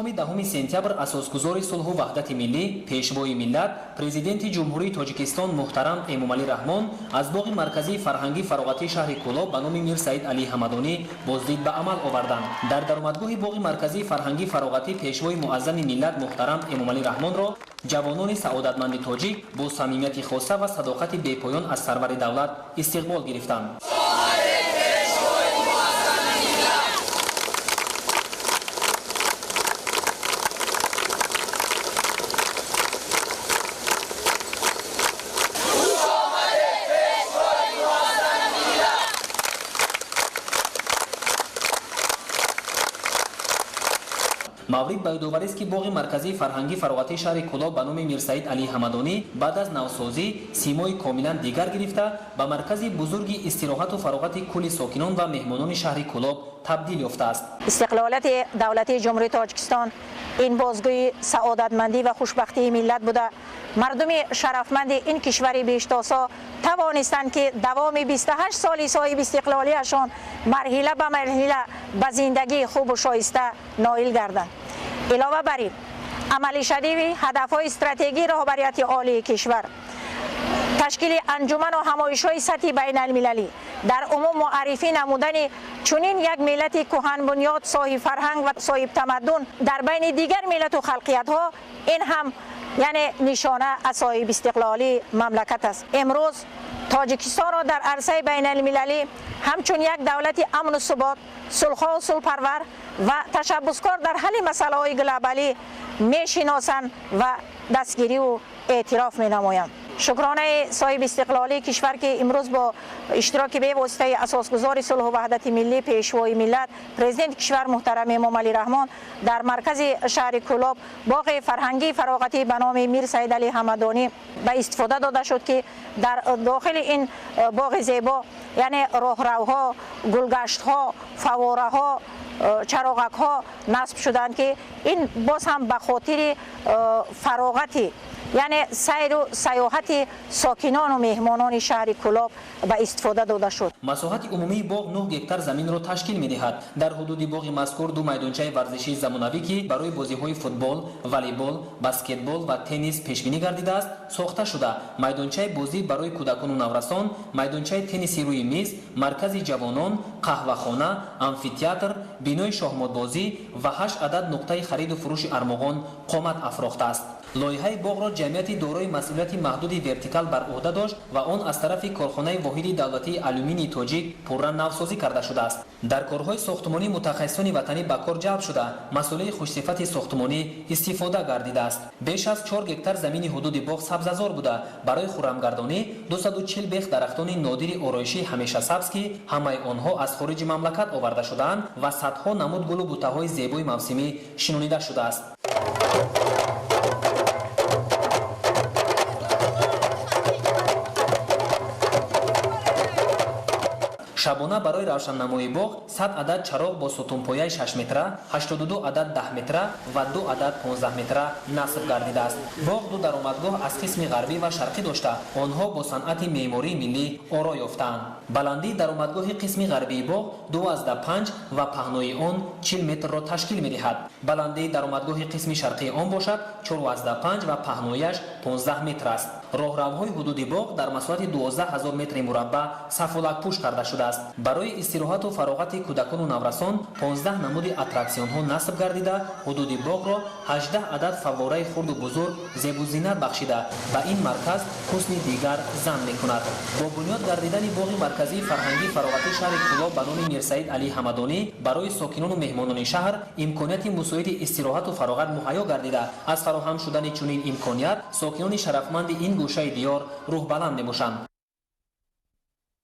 Шоми 10 сентябр асосгузори сулҳу ваҳдати миллӣ, пешвои миллат, Президенти Ҷумҳурии Тоҷикистон муҳтарам Эмомалӣ Раҳмон аз боғи марказии фарҳангӣ фароғатии шаҳри Кӯлоб ба номи Мир Саид Алӣ Ҳамадонӣ боздид ба амал оварданд. Дар даромадгоҳи боғи марказии фарҳангӣ фароғатӣ пешвои муаззами миллат муҳтарам Эмомалӣ Раҳмонро ҷавонони саодатманди тоҷик бо самимияти хоса ва садоқати бепоён аз сарвари давлат истиқбол гирифтанд. Маврид ба ёдоварист, ки боғи марказии фарҳангӣ фароғатии шаҳри Кӯлоб ба номи Мирсаид Алӣ Ҳамадонӣ баъд аз навсозӣ симои комилан дигар гирифта, ба маркази бузурги истироҳату фароғати кулли сокинон ва меҳмонони шаҳри Кӯлоб табдил ёфтааст. Истиқлолияти давлатии Ҷумҳурии Тоҷикистон ин бозгӯи саодатмандӣ ва хушбахтии миллат буда, мардуми шарафманди ин кишвари бештосо тавонистанд, ки давоми 28 соли соҳибистиқлолиашон марҳила ба марҳила ба зиндагии хубу шоиста ноил гарданд. Илова бар ин, амалишавии ҳадафҳои стратегии роҳбарияти олии кишвар, ташкили анҷуману ҳамоишҳои сатҳи байналмилалӣ, дар умум муаррифӣ намудани чунин як миллати кӯҳанбунёд, соҳибфарҳанг ва соҳибтамаддун дар байни дигар миллату халқиятҳо, ин ҳам яъне нишона аз соҳибистиқлолии мамлакат аст. Имрӯз Тоҷикистонро дар арсаи байналмилалӣ ҳамчун як давлати амну субот, сулҳхоҳу сулҳпарвар ва ташаббускор дар ҳалли масъалаҳои глобалӣ мешиносанд ва дастгириву эътироф менамоянд. Шукронаи соҳибистиқлолии кишвар, ки имрӯз бо иштироки бевоситаи асосгузори сулҳу ваҳдати миллӣ, пешвои миллат, президенти кишвар муҳтарам Эмомалӣ Раҳмон дар маркази шаҳри Кӯлоб боғи фарҳангии фароғатӣ ба номи Мир Саид Алӣ Ҳамадонӣ ба истифода дода шуд, ки дар дохили ин боғи зебо яъне роҳравҳо, гулгаштҳо, фаввораҳо, чароғакҳо насб шуданд, ки ин боз ҳам ба хотири фароғати, яъне сайру сайёҳати сокинону меҳмонони шаҳри Кӯлоб ба истифода дода шуд. Масоҳати умумии боғ 9 гектар заминро ташкил медиҳад. Дар ҳудуди боғи мазкур ду майдончаи варзишии замонавӣ, ки барои бозиҳои футбол, волейбол, баскетбол ва теннис пешбинӣ гардидааст, сохта шуда, майдончаи бозӣ барои кӯдакону наврасон, майдончаи тенниси рӯи миз, маркази ҷавонон, қаҳвахона, амфитеатр, бинои шоҳмотбозӣ ва 8 адад нуқтаи хариду фурӯши армуғон қомат афрохтааст. Лоиҳаи боғро ҷамъияти дорои масъулияти маҳдуди «Вертикал» бар ӯҳда дошт ва он аз тарафи корхонаи воҳиди давлатии алюминии тоҷик пурра навсозӣ карда шудааст. Дар корҳои сохтмонӣ мутахассисони ватанӣ ба кор ҷалб шуда, масъулаи хушсифати сохтмонӣ истифода гардидааст. Беш аз 4 гектар замини ҳудуди боғ сабзазор буда, барои хуррамгардонӣ 240 бех дарахтони нодири ороишии ҳамешасабз, ки ҳамаи онҳо аз хориҷи мамлакат оварда шудаанд, ва садҳо намуд гулу бутаҳои зебои мавсимӣ шинонида шудааст. Шабона барои равшаннамоии боғ 100 адад чароғ бо сутунпояи 6 метра, 82 адад 10 метра ва 2 адад 15 метра насб гардидааст. Боғ ду даромадгоҳ аз қисми ғарбӣ ва шарқӣ дошта, онҳо бо санъати меъмории миллӣ оро ёфтаанд. Баландии даромадгоҳи қисми ғарбии боғ 2,5 ва паҳнои он 40 метрро ташкил медиҳад. Баландии даромадгоҳи қисми шарқии он бошад 4,5 ва паҳнояш 15 метр аст. Роҳравҳои ҳудуди боғ дар масоҳати 12 ҳазор метри мураббаъ сафолакпӯш карда шудааст. Барои истироҳату фароғати кӯдакону наврасон 15 намуди аттраксионҳо насб гардида, ҳудуди боғро 18 адад фаввораи хурду бузург зебу зинат бахшида, ба ин марказ ҳусни дигар зам мекунад. Бо бунёд гардидани боғи марказии фарҳангии фароғатии шаҳри Кӯлоб ба номи Мирсаид Алӣ Ҳамадонӣ барои сокинону меҳмонони шаҳр имконияти мусоиди истироҳату фароғат муҳайё гардида, аз фароҳам шудани чунин имконият сокинони шарафманди ин гӯшаи диёр рӯҳбаланд мебошанд.